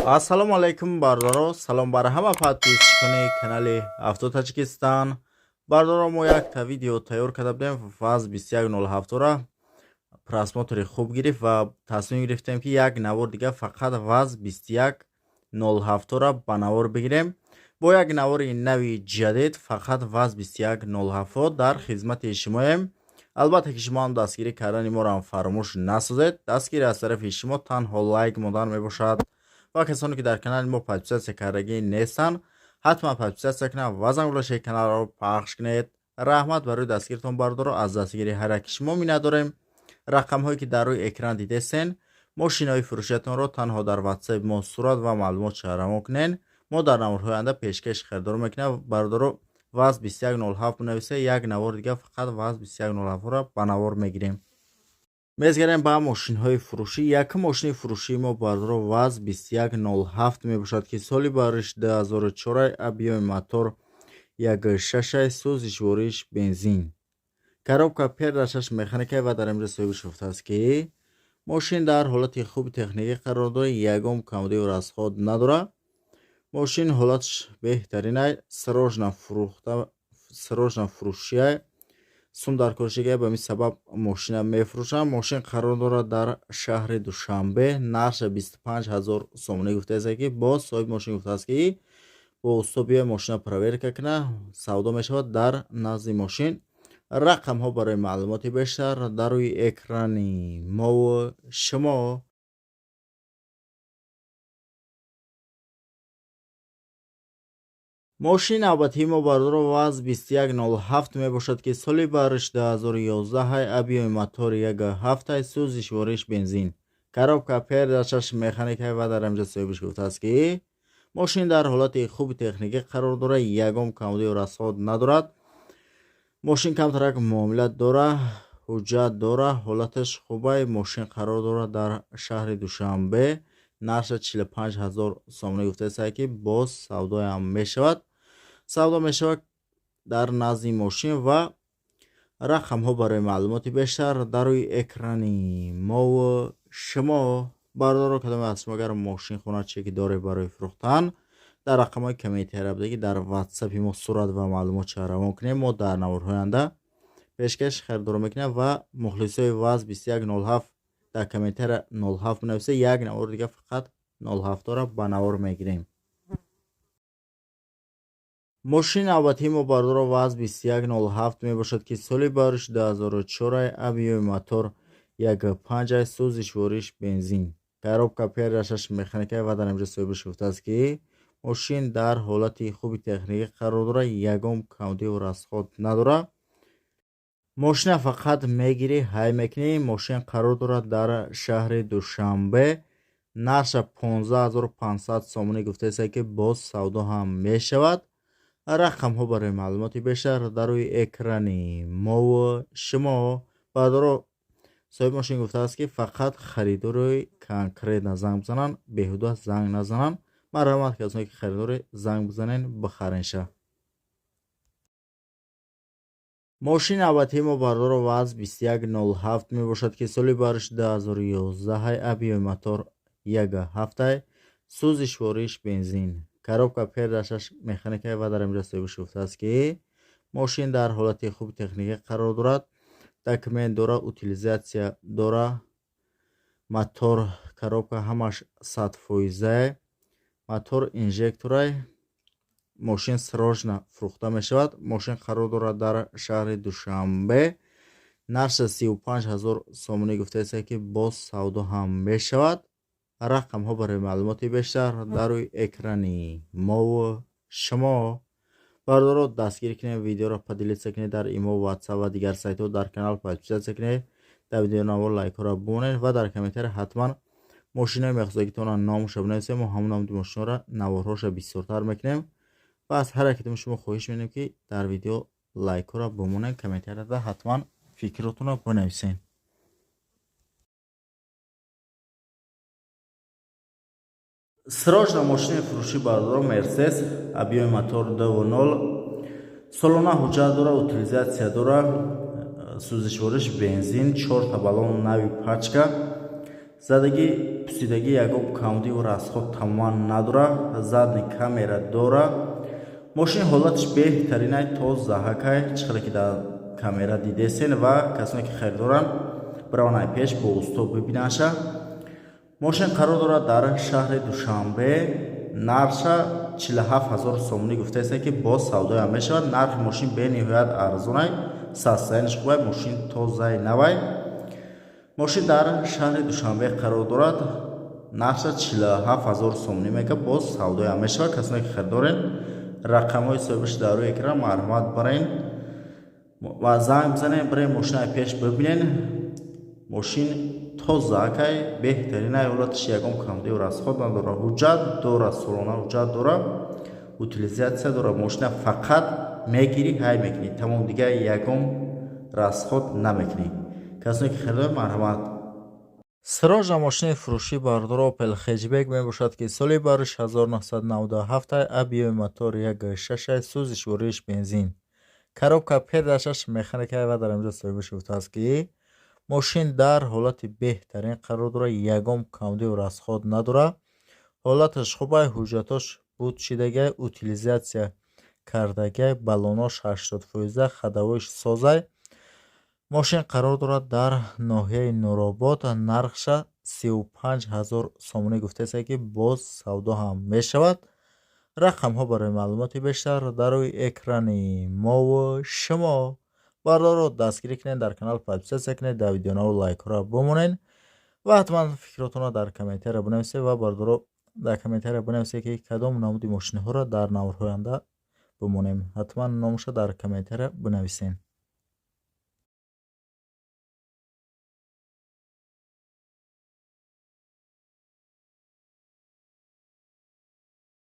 Ассалому алайкум, бародаро, салом бар ҳама подписчикони канали Авто Таҷикистон. Бародаро, мо якта видео тайёр карда будем, ВАЗ 2107-ра просмотри хуб гирифт ва тасмим гирифтем, ки як навор дига фақат ВАЗ 2107-ра ба навор бигирем. Бо як навори нави ҷадид фақат ВАЗ 2107 дар хизмати шумоем. Албатта ки шумо ҳам дастгирӣ кардани моро ҳам фаромӯш насозед. Дастгирӣ аз тарафи шумо танҳо лайк мондан мебошад ва касоне ки дар канали мо подписаться кардагӣ нестанд, ҳатман подписаться кунанд ва зангулашаи каналро пахш кунед. Раҳмат барои дастгиритон, бародаро, аз дастгирии ҳар яки шумо миннатдорем. Рақамҳое ки дар рӯи экран дидесен, мошинаҳои фурӯшиятонро танҳо дар ватсапи мо сурат ва маълумот равон кунед. Мо дар наворҳои оянда пешкаши харидорӣ мекунем. Бародаро, ВАЗ 2107 бинависе, як навор дига фақат ВАЗ 2107-ро ба навор мегирем. Мезгарем ба мошинҳои фурӯшӣ. Якум мошини фурӯшии мо, бародаро, ВАЗ 2107 мебошад, ки соли бариш 2004, объёми мотор 1,6, сӯзишвориш бензин, коробка пердашаш механика. Ва дар инҷа соҳибаш гуфтааст, ки мошин дар ҳолати хуби техникӣ қарор дорад, ягон камбудию расход надорад, мошин ҳолаташ беҳтаринай, срочно фурӯхта, срочно фурӯшиай, сум дар коршигай, ба ин сабаб мошина мефурӯшам. Мошин қарор дорад дар шаҳри Душанбе, нархша 25 000 сомонӣ гуфтааст, ки боз соҳиби мошин гуфтааст, ки бо усто биёй, мошина проверка куна, савдо мешавад дар назди мошин. Рақамҳо барои маълумоти бештар дар рӯи экрани мову шумо. Мошини навбатии мо, бародаро, ВАЗ 2107 мебошад, ки соли бариш 2011, объёми мотор 1,7, сӯзишвориш бензин, коробка пердашаш механика. Ва дар инҷа соҳибаш гуфтааст, ки мошин дар ҳолати хуби техникӣ қарор дорад, ягон камбудию расход надорад, мошин камтарак муомила дорад, ҳуҷҷат дорад, ҳолаташ хубай. Мошин қарор дорад дар шаҳри Душанбе, нархша 45 000 сомонӣ гуфтааст, ки боз савдоям мешавад, савдо мешавад дар назди мошин. Ва рақамҳо барои маълумоти бештар дар рӯи экрани мову шумо. Бародаро, кадоме аз шумо агар мошин, хона, чие ки доред барои фурӯхтан, дар рақамҳои комментария будагӣ дар ватсапи мо сурат ва маълумотша равон кунем, мо дар наворҳои оянда пешкаши харидорӣ мекунем. Ва мухлисои ВАЗ 2107 дар комментария 07 бинависе, як навор дига фақат 07-ро ба навор мегирем. Мошини навбатии мо, бародаро, ВАЗ 2107 мебошад, ки соли бариш 2004, объёми мотор 1,5, сӯзишвориш бензин, коробка пердашаш механика. Ва дар инҷа соҳибаш гуфтааст, ки мошин дар ҳолати хуби техникӣ қарор дорад, ягон камбудию расход надорад, мошина фақат мегирӣ, ҳай мекунӣ. Мошин қарор дорад дар шаҳри Душанбе, нархша 15 500 сомонӣ гуфтааст, ки боз савдо ҳам мешавад. Рақамҳо барои маълумоти бештар дар рӯи экрани мову шумо. Бародаро, соҳиби мошин гуфтааст, ки фақат харидори конкретно занг бизананд, беҳуда занг назананд. Марҳамат, касоне ки харидори, занг бизанен, бихаренша. Мошини навбатии мо, бародаро, ВАЗ 2107 мебошад, ки соли бариш 2011, объёми мотор 1,7, сӯзишвориш бензин, коробка пердашаш механика. Ва дар инҷа соҳибаш гуфтааст, ки мошин дар ҳолати хуби техникӣ қарор дорад, документ дорад, утилизация дорад, мотор, коробка ҳамаш 100 фоизае, мотор инжекторай, мошин срочно фурӯхта мешавад. Мошин қарор дорад дар шаҳри Душанбе, нархша 35 000 сомонӣ гуфтааст, ки боз савдо ҳам мешавад. Рақамҳо барои маълумоти бештар дар рӯи экрани мову шумо. Бародаро, дастгирӣ кунед, видеоро поделиться кунед дар имо, ватсап ва дигар сайтҳо, дар канал подписаться кунед, дар видеонавор лайкҳоро бимонед ва дар комментария ҳатман мошинои мехостагитонро номаша бинависед. Мо ҳамон намуди мошинҳоро наворҳоша бисёртар мекунем ва аз ҳар якатон шумо хоҳиш менем, ки дар видео лайкҳоро бимонед, комментарияда ҳатман фикротонро бинависед. Срочно мошини фурӯшӣ, бародаро, Мерседес, объёми мотор 2,0, солона ҳуҷҷат дорад, утилизация дорад, сӯзишвориш бензин, чорта баллон нави пачка. Задагӣ, пусидагӣ, ягон камбудиву расход тамоман надора. Задний камера дора. Мошин ҳолаташ беҳтаринай, тозаҳакай, чӣ хеле ки дар камера дидесен. Ва касоне ки харидоранд, бираванд пеш, бо усто бибинанша. Мошин қарор дорад дар шаҳри Душанбе. Нархша 47 ҳазор сомонӣ гуфтаеста, ки боз савдоям мешавад. Нархи мошин бениҳоят арзонай, состояние ш хубай, мошин тозаи, навай. Мошин дар шаҳри Душанбе қарор дорад. Нархша 47 ҳазор сомонӣ мека, боз савдоям мешавад. Касоне ки харидорен, рақамҳои соҳибаш дар рӯи экран, марҳамат, барен ва занг бизанед, барен, мошинаи пеш бибинен. Мошин тозаакай, беҳтаринай, ҳолаташ ягон камбудиву расход надора. Ҳуҷҷат дора, солона ҳуҷҷат дора, утилизация дора. Мошина фақат мегирӣ, ҳай мекунӣ, тамом, дигар ягон расход намекунӣ. Касоне ки харидор, марҳамат. Срочно мошини фурӯшӣ, бардор, Опел Хэтчбек мебошад, ки соли бариш 1997, объёми мотор 1,6, сӯзишвориш бензин, коробка передача ш механика. Ва дар инҷо соҳибаш гуфтааст, ки мошин дар ҳолати беҳтарин қарор дорад, ягон камбудиву расход надорад, ҳолаташ хубай, ҳуҷҷатош буд шидагай, утилизация кардагай, баллонош 80%, ходовой ш созай. Мошин қарор дорад дар ноҳияи Нуробод. Нархша 35 000 сомонӣ гуфтааст, ки боз савдо ҳам мешавад. Рақамҳо барои маълумоти бештар дар рӯи экрани мову шумо. Бардорро дастгирӣ кунед, дар канал подписаться кунед, дар видеонаво лайкҳоро бимонед ва ҳатман фикротонро дар комментария бинависед. Ва бардоро, дар комментария бинависед, ки кадом намуди мошинҳоро дар наворҳои оянда бимонем. Ҳатман номаша дар комментария бинависед.